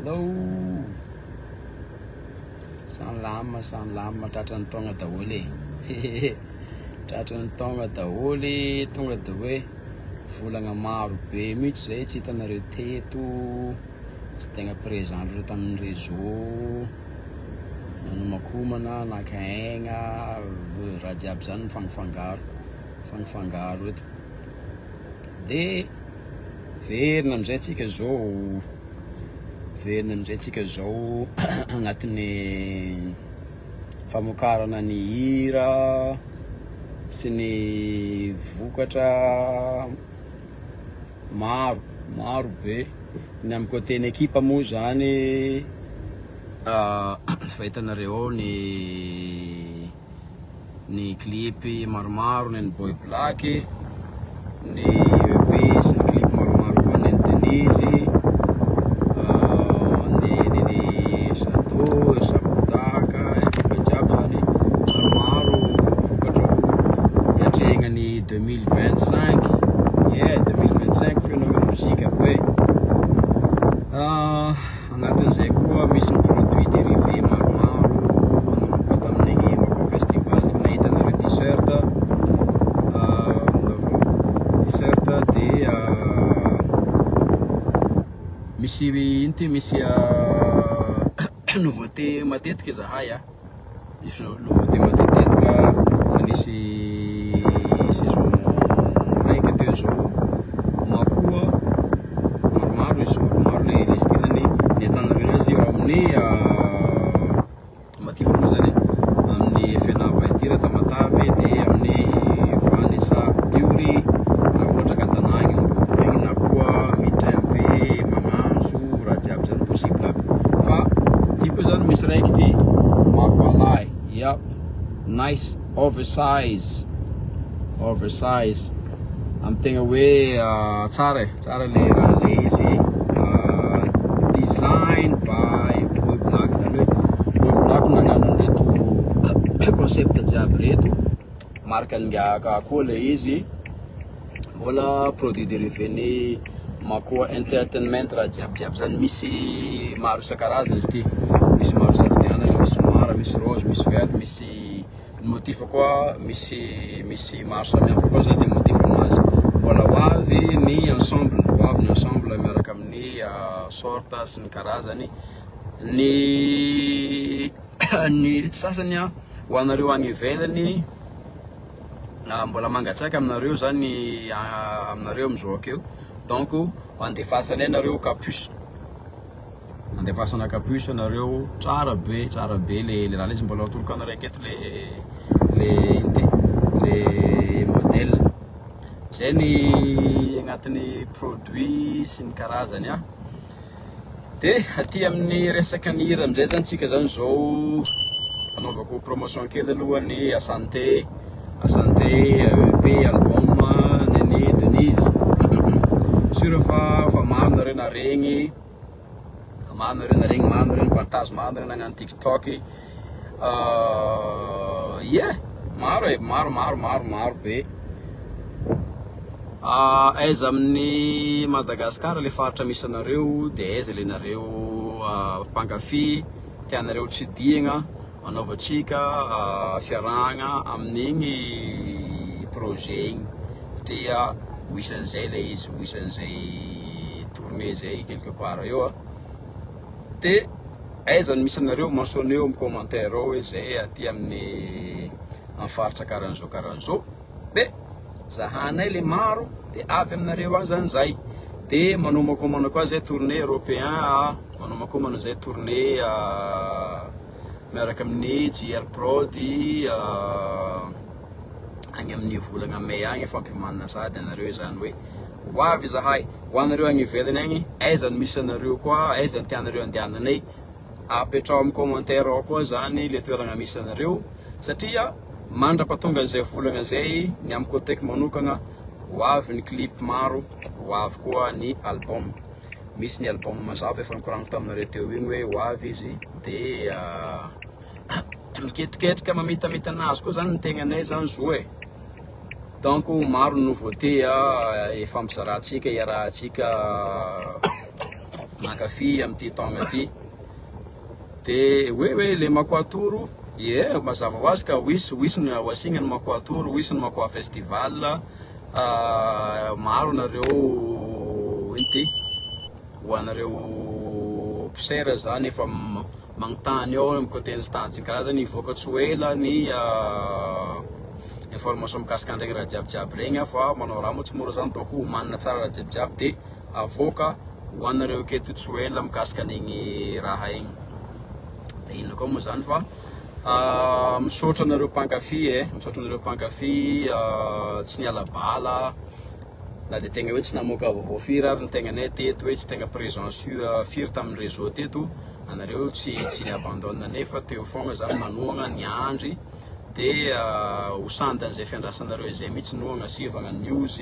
Hello. Salama, salama, tratran'ny taogna daholo e. Tratran'ny taogna daholo, tonga de hoe volagna maro be mihitsy zay tsy hitanareo teto, tsy tegna présent loatra tamin'ny réseau, nanomakomana, naka aigna, raha jiaby zany mifangafangaro, mifangafangaro eto. De verina amizay tsika zao, verina amizay tsika zao agnatin'ny famokarana ny hira sy ny vokatra maro, maro be. Ny amin'ny côté ny ekipa moa zany efa hitanareo ao ny ny clip maromaro ny an'i Boy Black, ny EP sy ny clip maromaro koa ny an'i Denise, ny ny Sado, Sabodaka, ekipa jiaby zany maromaro vokatra hiatrehina ny 2025, yeah 2025 feno mozika be. Agnatin'izay koa misy ny produit dérivé maromaro nanomboka tamin'igny Mako Festival igny nahita anareo t-shirt, t-shirt de misy ino ty misy nouveauté matetiky zahay a. Nisy nouveauté matetitetika fa nisy saison raika teo zao makoa maromaro izy maromaro le le style-ny ny ahitanareo anazy eo amin'ny motif moa zany amin'ny FNA Baitira Tamatave de amin'ny Vanessa Diory raha ohatra ka tanàgny ambony agny na koa mitrimpe magnantso raha jiaby zany possible aby fa ty koa zany misy raiky ty makoalahy yep nice oversize oversize amy tegna hoe tsara e tsara le raha le izy design by Boy Black zany hoe Boy Black nagnano an'ireto concept jiaby reto marque ngaka koa le izy. Mbola produit dérivé ny Makoa Entertainment raha jiaby jiaby zany misy maro isan-karazany izy ity, misy maro isafidianana, misy noir, misy rose, misy vert, misy ny motif koa misy misy maro samihafa koa zany ny motif aminazy. Mbola ho avy ny ensemble, ho avy ny ensemble miaraka amin'ny sorte sy ny karazany. Ny ny sasany an ho anareo any ivelany mbola mangatsiaka aminareo zany aminareo amizao akeo donc andefasanay nareo capuche andefasana capuche nareo tsara be tsara be le le raha izy mbola atoroko anareo aketo le le ino ty le modèle zay ny agnatin'ny produit sy ny karazany a. De aty amin'ny resaka ny hira amizay zany tsika zany zao anaovako promotion kely aloha ny Asante, Asante EP album nen'i Denise. Sûr fa fa maro nareo naregny, maro nareo naregny, maro nareo ni-partage, maro nareo nagnano tiktok. Yeah, maro e, maro maro maro maro be. Aiza amin'ny Madagascar le faritra misy anareo de aiza le nareo mpankafy tianareo tsidihina anaovantsika fiarahana amin'igny projet igny satria ho isan'izay le izy ho isan'izay tournée zay quelque part eo a. De aiza no misy anareo mentionneo amin'ny commentaire ao hoe zay aty amin'ny amin'ny faritra karan'izao karan'izao de zahanay le maro de avy aminareo any zany zay de manomakomana koa zay tournée européen a manomakomana zay tournée miaraka amin'ny JR Prod agny amin'ny volagna mai agny fampiomanana sady anareo zany hoe ho avy zahay ho anareo agny ivelany agny aiza no misy anareo koa aiza no tianareo andehananay apetrao amin'ny commentaire ao koa zany le toerana misy anareo satria mandra-pahatonga an'izay volagna zay ny amin'ny côté-ko manokana ho avy ny clip maro ho avy koa ny album misy ny album mazava efa nikoragniko taminareo teo igny hoe ho avy izy de miketriketrika mamitamita anazy koa zany ny tegnanay zany zo e donc maro ny nouveauté ifampizarantsika iarahantsika. mankafy amin'ity taogna ty. De hoe hoe le Makoatoro, ie mazava ho azy ka ho hisy, ho hisy ny ho asiagna ny Makoatoro, ho hisy ny Makoa festival, maro nareo ino ty, ho anareo mpisera zany efa magnontany ao amin'ny côté ny stade sy ny karazany, hivoaka tsy ho ela ny information mikasika an'iregny raha jiaby jiaby regny fa manao raha moa tsy mora zany donc homanina tsara raha jiaby jiaby de avoaka ho anareo aketo tsy ho ela mikasika an'igny raha igny. De inona koa moa zany fa misaotra anareo mpankafy e, misaotra anareo mpankafy tsy niala bala na de tegna hoe tsy namoaka vaovao firy ary ny tegnanay teto hoe tsy tegna présent sur firy tamin'ny réseau teto, anareo tsy tsy ni-abandonne anay fa teo foagna zany manohagna niandry de ho sandan'izay fiandrasanareo izay mihitsy no agnasivagna news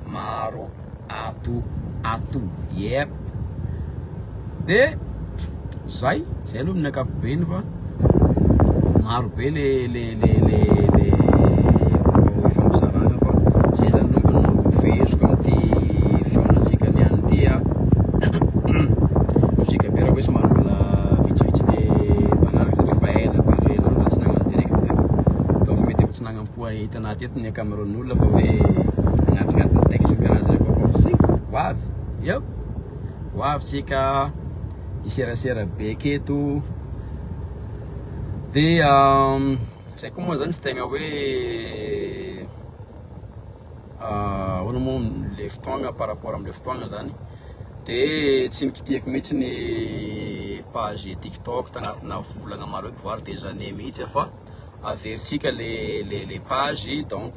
maro ato ato yep de zay zay aloha amin'ny ankapobeny fa maro be le le le le le vaovao ifampizarana fa zay zany aloha no feheziko amin'ity fihaonantsika niany ity a logique be raha hoe somary mbola vitsivitsy le mpanaraka satria efa ela be le ela loatra tsy nagnano direct teto donc mety efa tsy nagnampoa hita anaty eto ny ankamaroan'ny olona fa hoe agnatignatin'ny texte karazany akao fa si ho avy yep ho avy tsika hiserasera be aketo de zay koa moa zany tsy tegna hoe ahoana moa le fotoagna par rapport amle fotoagna zany de tsy nikitihako mihitsy ny page tiktok tagnatina volagna maro eky voire des années mihitsy fa averintsika le le le page donc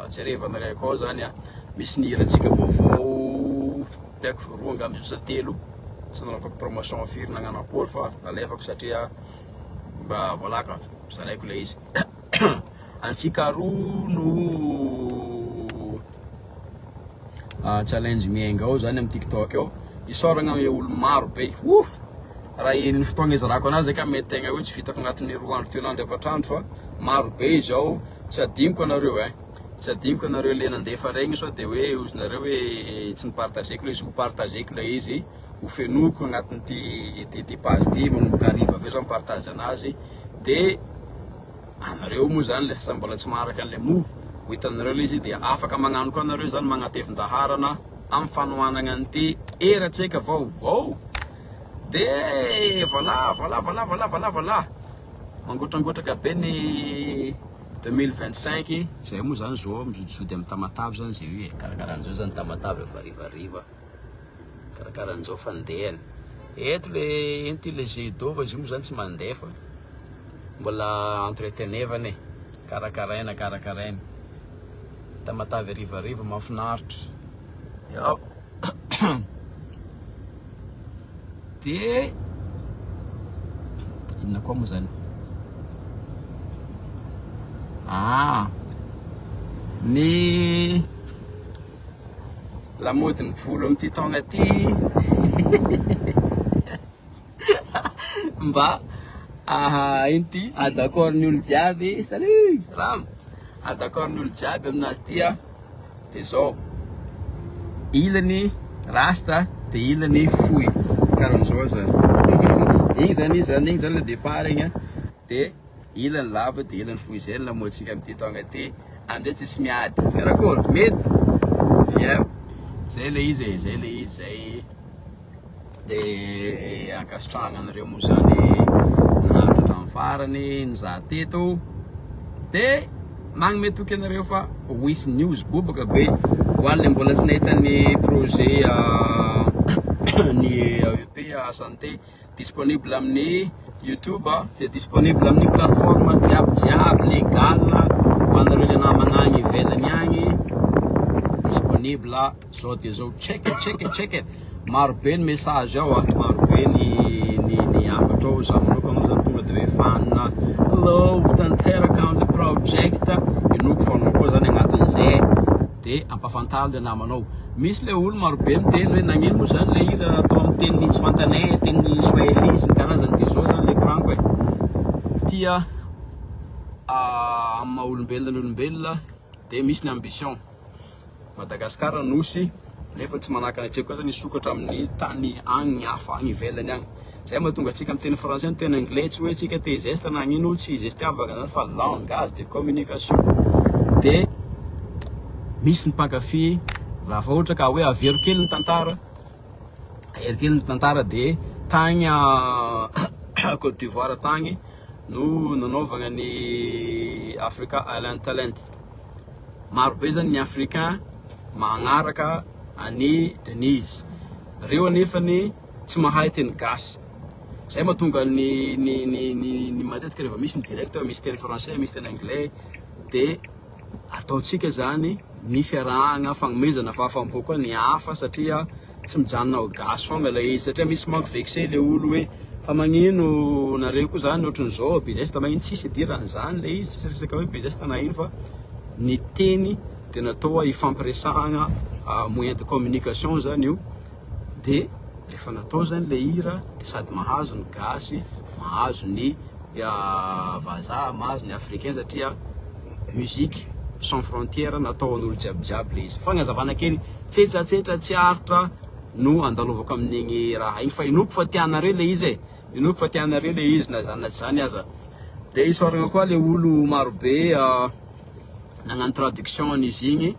jerevanareo akao zany a misy ny hirantsika vaovao tsy haiko roa angamba izy io sa telo tsy nanaovako promotion firy nagnano akory fa nalefako satria mba voilà ka zaraiko le izy. Antsika roa no challenge miainga ao zany amin'ny tiktok ao. Isaoragna ame olo maro be. Ouf! Raha iny fotoagna izarako anazy ka mety tegna hoe tsy vitako agnatin'ny roa andro telo andro efatra andro fa maro be izy ao. Tsy adinoko anareo ein. Tsy adinoko anareo le nandefa regny sao de hoe ozinareo hoe tsy ni-partageko le izy, ho partageko le izy, ho fenoiko agnatin'ity ty page ty manomboka hariva avy eo za mi-partage anazy de Anareo moa zany lasa mbola tsy maharaka an'ilay move, ho hitanareo ilay izy dia afaka magnano koa nareo zany magnatevin-daharana amin'ny fanohanagna an'ity Eratseka vaovao. De voilà, voilà, voilà, voilà, voilà, voilà. Mangotrangotraka be ny 2025. Zay moa zany zao mijodijody amin'ny Tamatave zany zay io e. Karakara an'izao zany Tamatave rehefa harivariva. Karakara an'izao fandehany. Eto le ino ty le jet d'eau fa izy io moa zany tsy mandeha fa mbola entretenevana e. Karakaraina karakaraina. Tamatave harivariva mahafinaritra. Yao. De inona koa moa zany? Ah, ny Lamaodin'ny volo amin'ity taona ity mba ino ty ah d'accord ny olo jiaby salut salama ah d'accord ny olo jiaby aminazy ty ah de zao ilany rasta de ilany fohy karan'izao zany igny zany izy zany igny zany le départ igny ah de Ilany lava de ilany fohy zay ny lamaodintsika amin'ity taogna ty, amizay tsisy miady. Karakory? Mety? Yep. Zay le izy e, zay le izy zay. De ankasitrahana anareo moa zany naharitra hatramin'ny farany nizaha teto. De magnome toky anareo fa ho hisy news bobaka be ho an'ilay mbola tsy nahita ny projet ny EP Santé. Disponible amin'ny youtube dia disponible amin'ny plateforme jiaby jiaby légal ho anareo le namana agny ivelany agny disponible zao dia zao check it check it check it maro be ny message ao ah maro be ny ny ny hafatra ao za manokana moa zany tonga de hoe fan love tanteraka amin'ny project inoako fa anao koa zany agnatin'izay De ampafantaro le namanao. Misy le olo marobe miteny hoe nagnino moa zany le hira atao amin'ny teny tsy fantanay, teny swahili sy ny karazany de zao zany le koragniko e. Fitia amin'ny maha olombelona ny olombelona de misy ny ambition. Madagascar nosy. Nefa tsy manakana antsika koa zany hisokatra amin'ny tany agny hafa agny ivelany agny. Zay mahatonga antsika miteny français, miteny anglais, tsy hoe tsika te hizesta na hagnino, tsy hizestiavana zany fa langage de communication. De misy ny mpankafy raha fa ohatra ka hoe avero kely ny tantara, avero kely ny tantara de tagny Côte d'Ivoire tagny no nanaovagna ny Africa Island Talent. Maro be zany ny africain magnaraka an'i Denise. Reo anefany tsy mahay teny gasy. Zay mahatonga ny ny ny ny ny matetika rehefa misy ny direct misy teny français, misy teny anglais de ataontsika zany ny fiarahagna fagnomezana fahafaham-po koa ny hafa satria tsy mijanona ho gasy foagna ilay izy satria misy manko vexé le olo hoe fa magnino nareo koa zany ohatran'izao be zesta magnino tsisy idiran'izany le izy tsisy resaka hoe be zesta na ino fa ny teny de natao hifampiresahagna moyen de communication zany io de rehefa natao zany le hira de sady mahazo ny gasy mahazo ny vazaha mahazo ny africain satria musique sans frontière natao an'olo jiaby jiaby le izy. Fagnazavana kely tsetsatsetra tsy aritra no andalovako amin'igny raha igny fa inoako fa tianareo le izy e, inoako fa tianareo le izy na zany na tsy zany aza. De isaoragna koa le olo marobe nagnano traduction an'izy igny,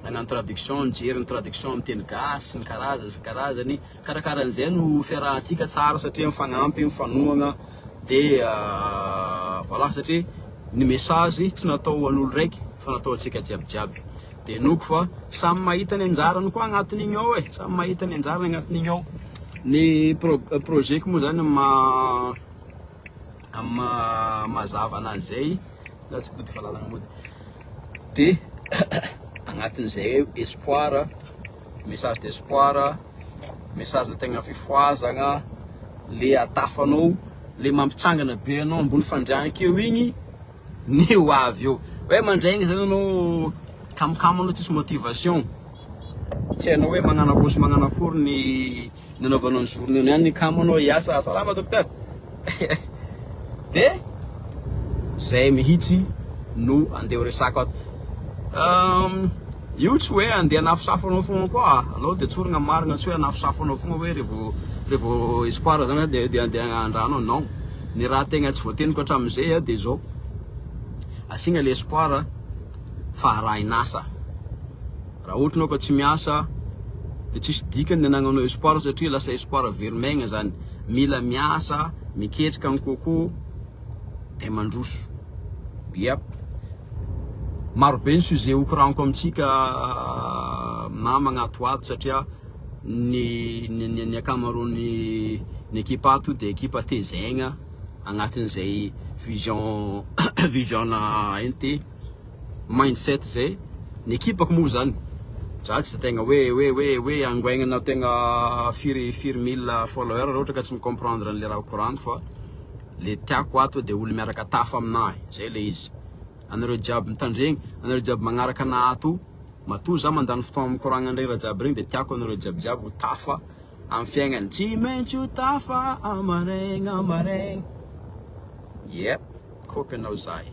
nagnano traduction nijery ny traduction amin'ny teny gasy sy ny karazany sy ny karazany. Karakaran'izay no fiarahantsika tsara satria mifagnampy, mifanohagna de voilà satria ny message tsy natao ho an'olo raiky fa natao ho antsika jiaby jiaby. De inoako fa samy mahita ny anjarany koa agnatin'igny ao e, samy mahita ny anjarany agnatin'igny ao. Ny pro- projet-ko moa zany maha amin'ny maha mazava anazy zay, na tsy mody fa lalana mody, de agnatin'izay espoir, message d'espoir, message na tegna fifohazagna, le atafanao, le mampitsangana be anao ambony fandriankeo igny ny ho avy eo. Hoe mandraigny zany anao kamokamo anao tsisy motivation, tsy hainao hoe magnano akory sy magnano akory ny nanaovanao ny journée niany, kamo anao hiasa, salama docteur de zay mihitsy no andeha ho resako ato. Io tsy hoe andeha hanafosafo anao fogna koa, alao de tsorina marina tsy hoe hanafosafo anao fogna hoe revo revo espoir zany de de andeha handrano non, ny raha tegna tsy voateniko hatramin'izay de zao, asiagna le espoir fa arahin'asa, raha ohatra anao ka tsy miasa de tsisy dikany ny anagnanao espoir satria lasa espoir velomegna zany, mila miasa, miketrika ny coco de mandroso, yep. Maro be ny sujet hokoraniko amintsika namagna ato ato satria ny ny ny ankamaroan'ny ny ekipa ato dia ekipa tezaigna agnatin'izay vision vision na ino ty mindset zay ny ekipako moa zany za tsy de tegna hoe hoe hoe hoe angoignana tegna firy firy mille follower raha ohatra ka tsy mi-comprendre an'le raha koraniko fa le tiako ato de olo miaraka tafa aminahy zay le izy anareo jiaby mitandregny anareo jiaby magnaraka anahy ato matoa za mandany fotoagna mikoragna an'regny raha jiaby regny de tiako anareo jiaby jiaby ho tafa amin'ny fiaignany tsy maintsy ho tafa amaraigna amaraigna yep kopy anao zahay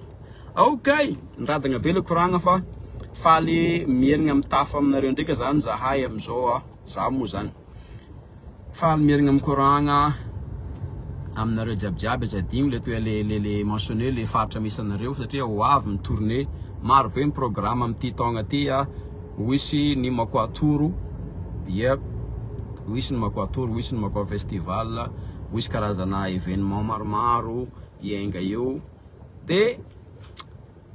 ok niradagna be le koragna fa faly mierigna mitafa aminareo ndraika zany zahay amizao a za moa zany Faly mierigna mikoragna aminareo jiaby jiaby aza adigno le toe le le le mentionner le faritra misy anareo satria ho avy ny tournée maro be ny programme amin'ity taogna ty a ho hisy ny Makoa Tour yep ho hisy ny Makoa Tour ho hisy ny Makoa Festival ho hisy karazana événement maromaro hiainga eo de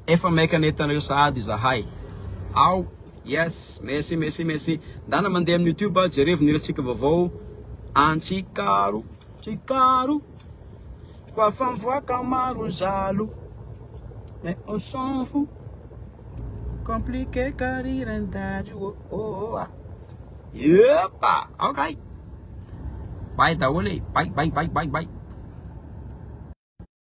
Efa maika ny entanareo sahady izahay ao. Yes, merci merci merci. Ndana mandeha amin'ny YouTube jerevo ny hirantsika vaovao Antsikaro, tsikaro. Koa fa mivoaka maro ny jaloux. Mais on s'en fout. Compliqué carrière oh oh oh. ah. Yepa, okay. Bye daholo e. Bye bye bye bye bye.